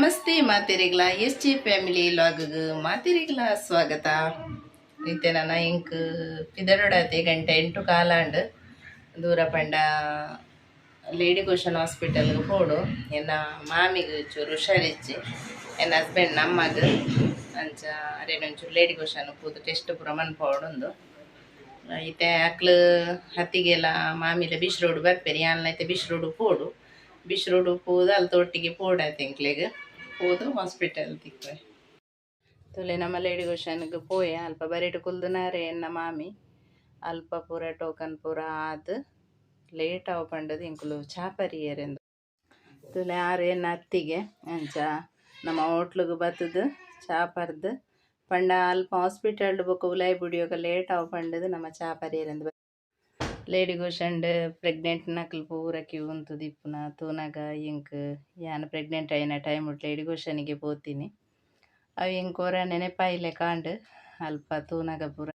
ನಮಸ್ತೆ ಮಾತೆರೆಗ್ಲ, S J family vlog ಮಾತೆರೆಗ್ಲ ಸ್ವಾಗತ. ಇತ್ತೆ ನನ ಎಂಕ್ ಪಿದಡೊಡಾತೆ. ಗಂಟೆ 8:15 ಆಂಡ್. ದೂರ ಪಂಡ ಲೇಡಿ ಗೋಷನ್ ಹಾಸ್ಪಿಟಲ್ ಪೋಡು. ಎನ್ನ ಮಾಮಿಗ್ ಚೂರು ಹುಷಾರಿಜ್ಜಿ, ಎನ್ನ ಹಸ್ಬೆಂಡ್ ನಮ್ಮಗ್. ಅಂಚ ಅರೆನ ಒಂಚೂರು ಲೇಡಿ ಗೋಷನ್ ಪೋದು ಟೆಸ್ಟ್ ಪೂರ ಮನ್ಪೊಡುಂದು. ಇತ್ತೆ ಅಕ್ಲು ಹತ್ತಿಗೆಲ್ಲ ಮಾಮಿಲ ಬಿಶ್ ರೋಡ್ ಬರ್ಪೇರಿ. ಯಾನ್ಲ ಇತ್ತೆ ಬಿಶ್ ರೋಡ್ ಪೋಡು. ಬಿಶ್ ರೋಡ್ ಪೋದು ಅಲ್ ತೋಟಿಗೆ ಪೋಡಾಯ್ತು. ಎಂಕ್ಲೆಗ್ ಪೋದು ಹಾಸ್ಪಿಟಲ್ ತಿಕ್ವೆ. ತುಲೆ, ನಮ್ಮ ಲೇಡಿ ಗೋಷನ್ಗೆ ಪೋಯೆ. ಅಲ್ಪ ಬರಿಟ್ ಕುಲ್ದುನಾರೆ ಎನ್ನ ಮಾಮಿ. ಅಲ್ಪ ಪೂರ ಟೋಕನ್ ಪೂರ ಆದ್ ಲೇಟ್ ಆವು ಪಂಡದು ಎಂಕುಲು ಚಾ ಪರಿಯರೆಂದು. ತುಲೆ, ಆರು ಎನ್ನ ಅತ್ತಿಗೆ. ಅಂಚ ನಮ್ಮ ಹೋಟ್ಲಿಗೆ ಬತ್ತದು ಚಾ ಪರ್ದು, ಪಂಡ ಅಲ್ಪ ಹಾಸ್ಪಿಟಲ್ ಬೊಕ ಉಲಾಯಿ ಬುಡಿಯೋಗ ಲೇಟ್ ಆವು ಪಂಡದು ನಮ್ಮ ಚಾ ಪರಿಯರೆಂದು. ಲೇಡಿ ಗೋಷಂಡ್ ಪ್ರೆಗ್ನೆಂಟ್ ನಕುಲು ಪೂರ ಕ್ಯೂ ಉಂತುದಿಪ್ಪುನ ತೂನಗ ಎಂಕ್ ಯಾನ್ ಪ್ರೆಗ್ನೆಂಟ್ ಆಯಿನ ಟೈಮ್ ಲೇಡಿ ಗೋಷನಿಗೆ ಪೋತೀನಿ. ಅವು ಎಂಕ್ ಒರ ನೆನಪಾಯಿಲೆ ಕಾಂಡ್ ಅಲ್ಪ ತೂನಗ ಪೂರ.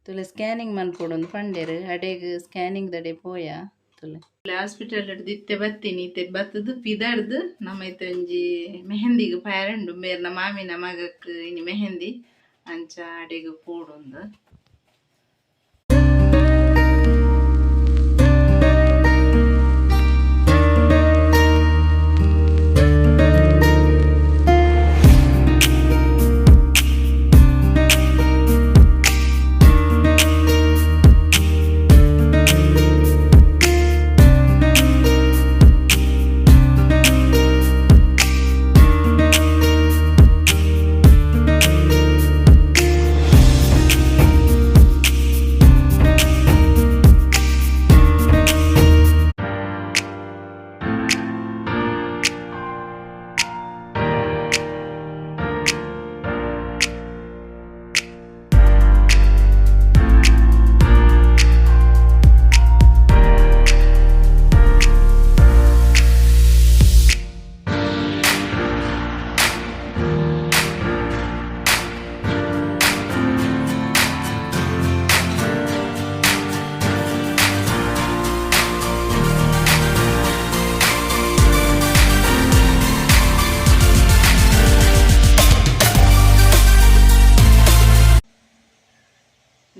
ತುಲೆ, ಸ್ಕ್ಯಾನಿಂಗ್ ಮನ್ಪೊಡುಂದು ಪಂಡೆರ್. ಅಡೆಗ್ ಸ್ಕ್ಯಾನಿಂಗ್ ದಡೆ ಪೋಯ. ತುಲೆ, ಹಾಸ್ಪಿಟಲ್ ಇತ್ತೆ ಬತ್ತೀನಿ. ಇತ್ತೆ ಬತ್ತದು ಪಿದರ್ದು ನಮ್ಮ ಇತ್ತೆ ಒಂಜಿ ಮೆಹಂದಿಗ್ ಪಯರಂಡು. ಮೇರ್ನ ಮಾಮಿನ ಮಗಕ್ ಇನಿ ಮೆಹಂದಿ. ಅಂಚ ಅಡೆಗ್ ಪೋಡುಂದು.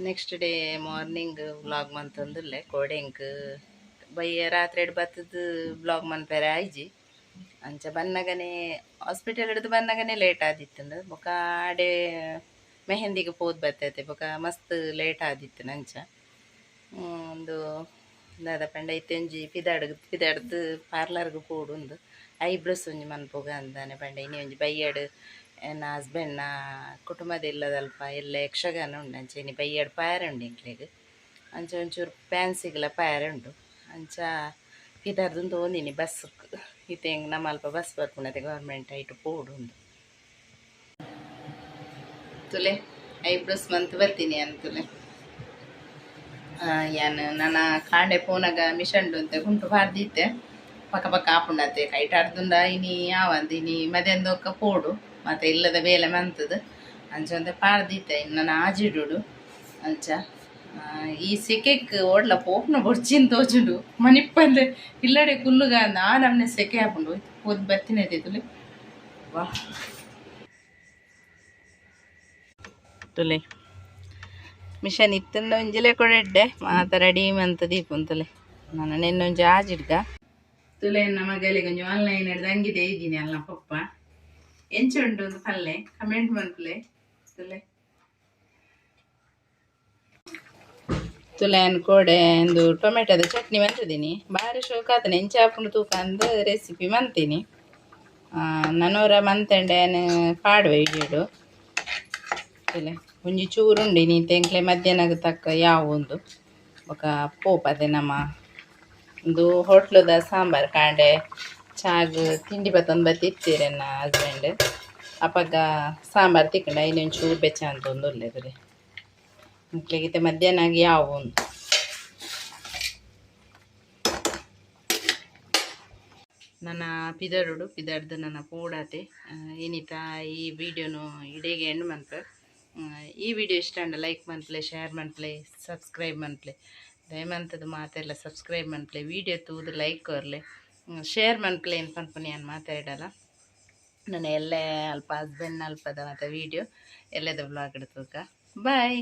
ನೆಕ್ಸ್ಟ್ ಡೇ ಮಾರ್ನಿಂಗ್ ವ್ಲಾಗ್ ಮಂತೊಂದುಲ್ಲೆ. ಕೋಡೆಂಕ್ ಬಯ್ಯ ರಾತ್ರಿ ಬತ್ತದು ವ್ಲಾಗ್ ಮನ್ಪೆರೆ ಆಯ್ಜಿ. ಅಂಚ ಬನ್ನಗನೆ, ಹಾಸ್ಪಿಟಲ್ ಹಿಡ್ದು ಬನ್ನಗನೆ ಲೇಟ್ ಆದಿತ್ತುಂಡು. ಬೊಕ ಆಡೆ ಮೆಹಂದಿಗೆ ಪೋದು ಬತ್ತೈತೆ. ಬೊಕ ಮಸ್ತ್ ಲೇಟ್ ಆದಿತ್ತು. ಅಂಚ ಒಂದು ದಾದ ಪಂಡ ಇತ್ತೆ ಒಂಜಿ ಪಿದಾಡ್ ಪಿದಾಡ್ದು ಪಾರ್ಲರ್ಗ್ ಪೋಡುಂದು. ಐಬ್ರೋಸ್ ಒಂಜಿ ಮನ್ಪುಗ ಅಂದಾನೆ. ಪಂಡ ಇನಿ ಒಂಜಿ ಬಯ್ಯಡ್ ಎನ್ನ ಹಸ್ಬೆಂಡ್ನ ಕುಟುಂಬದ ಇಲ್ಲದಲ್ಪ ಎಲ್ಲ ಯಕ್ಷಗಾನ ಉಂಡು. ಅಂಚ ಇನಿ ಬಯ್ಯಡ್ ಪಾಯರೆ ಉಂಡು ಎಂಕ್ಲೆಗ್. ಅಂಚ ಒಂಚೂರು ಫ್ಯಾನ್ಸಿಗೆಲ್ಲ ಪಾಯರೆ ಉಂಡು. ಅಂಚ ಪಿದಾರ್ದು ತೋಂದಿನಿ ಬಸ್. ಇತ್ತೆ ಎಂಕ್ ನಮ್ಮ ಅಲ್ಪ ಬಸ್ ಬರ್ಪುಂಡು ಗೌರ್ಮೆಂಟ್, ಐಟ್ ಪೋಡುಂದು. ತುಲೆ, ಐಬ್ರೋಸ್ ಮಂತ್ ಬರ್ತೀನಿ ಅಂತುಲೆ. ಯಾನ್ ನನ ಕಾಂಡೆ ಪೋನಗ ಮಿಷನ್ ಅಂತ ಗುಂಟು ಪಾಡ್ದಿತ್ತೆ. ಪಕ್ಕ ಪಕ್ಕ ಆಪುಂಡತೆ. ಕೈಟ್ ಅರ್ದುಂಡ ಇನಿ ಯಾವಂದ್ ಇನಿ ಮಧ್ಯಾಹ್ನದೊಕ್ಕ ಪೋಡು. ಮತ್ತೆ ಇಲ್ಲದ ಬೇಲೆ ಮಂತದು. ಅಂಚ ಒಂತೆ ಪಾಡ್ದಿತ್ತೆ. ಇನ್ನು ನನ್ನ ಆಜಿಡುಡು. ಅಂಚ ಈ ಸೆಕೆಕ್ ಓಡ್ಲ ಪೋಪುನ ಬೊಡ್ಚಿನ್ ತೋಜುಂಡು. ಮನಿಪ್ಪಂದೆ ಇಲ್ಲಡೆ ಕುಲ್ಲುಗ ಆ ನಮ್ನೆ ಸೆಕೆ ಆಪುಂಡು. ಪೋದು ಬತ್ತಿನ ತುಲೆ, ವಾ ತುಲೆ. ಮಿಷನ್ ಇತ್ತಂಡ ಒಂಜಿಲೆ ಕೊಡೆಡ್ಡೆ ಮಾತ ರೆಡಿ ಮಂತ ದೀಪುಂತುಲೆ. ನಾನು ನಿನ್ನೊಂಜಿ ಆಜಿಡ್ಗ. ತುಲೆ, ನಮ್ಮ ಮಗಲಿಗೆ ಒಂಜಿ ಆನ್ಲೈನ್ ಹಿಡ್ದು ಅಂಗಿದೆ ಇದ್ದೀನಿ ಅಲ್ಲ ಪಪ್ಪ. ಎಂಚ ಉಂಟು ಒಂದು ಪಲ್ಲೆ ಕಮೆಂಟ್ ಮನ್ಪುಲೆ. ತುಲೆ ತುಲೆ, ಕೋಡೆ ಒಂದು ಟೊಮೆಟೊದ ಚಟ್ನಿ ಮಂತಿದ್ದೀನಿ. ಬಾರಿ ಶೋಕ ಆತನೆ. ಎಂಚ ಆಪುಂಡು ತೂಕ ಅಂದ್ ರೆಸಿಪಿ ಮಂತೀನಿ. ನನೋರ ಮಂತಂಡೆ ಪಾಡುವೆ ವಿಡಿಯೋಡು. ತುಲೆ, ಒಂಜಿ ಚೂರುಂಡು. ಇನಿ ಎಂಕ್ಲೆ ಮಧ್ಯಾಹ್ನಗ್ ತಕ್ಕ ಯಾವ ಒಂದು ಬೊಕ ಪೋಪದೆ. ನಮ್ಮ ಒಂದು ಹೋಟ್ಲುದ ಸಾಂಬಾರ್. ಕಾಂಡೆ ಚಾಗ್ ತಿಂಡಿ ಬತ್ತೊಂದು ಬತ್ತಿತ್ತೀರ ಎನ್ನ ಹಸ್ಬೆಂಡ್. ಅಪಗ ಸಾಂಬಾರ್ ತಿಕ್ಕಂಡ ಐನ್ ಒಂಚೂರು ಬೆಚ್ಚ ಅಂತ ಒಂದು ಒಳ್ಳೆದುರೆ. ಎಂಕ್ಲೆಗ್ ಮಧ್ಯಾಹ್ನ ಯಾವ ಒಂದು. ನನ್ನ ಪಿದರುಡು ಪಿದರ್ದು ನನ್ನ ಪೋಡಾತೆ. ಇನಿತ ಈ ವಿಡಿಯೋನು ಇಡೀಗೆ ಎಂಡ್ ಮನ್ಪೆ. ಈ ವಿಡಿಯೋ ಇಷ್ಟ ಅಂಡ ಲೈಕ್ ಮನ್ಪ್ಲೆ, ಶೇರ್ ಮನ್ಪ್ಲೆ, ಸಬ್ಸ್ಕ್ರೈಬ್ ಮನ್ಪ್ಲೆ. ದಯಮಂತದ ಮಾತೆಲ್ಲ ಸಬ್ಸ್ಕ್ರೈಬ್ ಮನ್ಪ್ಲೆ, ವಿಡಿಯೋ ತೂದು ಲೈಕ್ ಕೊರ್ಲೆ, ಶೇರ್ ಮನ್ಪ್ಲೆ. ಏನು ಪನ್ಪುನಿ ಏನು ಮಾತಾಡಲ್ಲ. ನನ್ನ ಎಲ್ಲೆ ಅಲ್ಪ ಹಸ್ಬೆಂಡ್ ಅಲ್ಪದ ಮಾತ ವೀಡಿಯೋ ಎಲ್ಲೆದ ವ್ಲಾಗ್ ತೂಕ. ಬಾಯ್.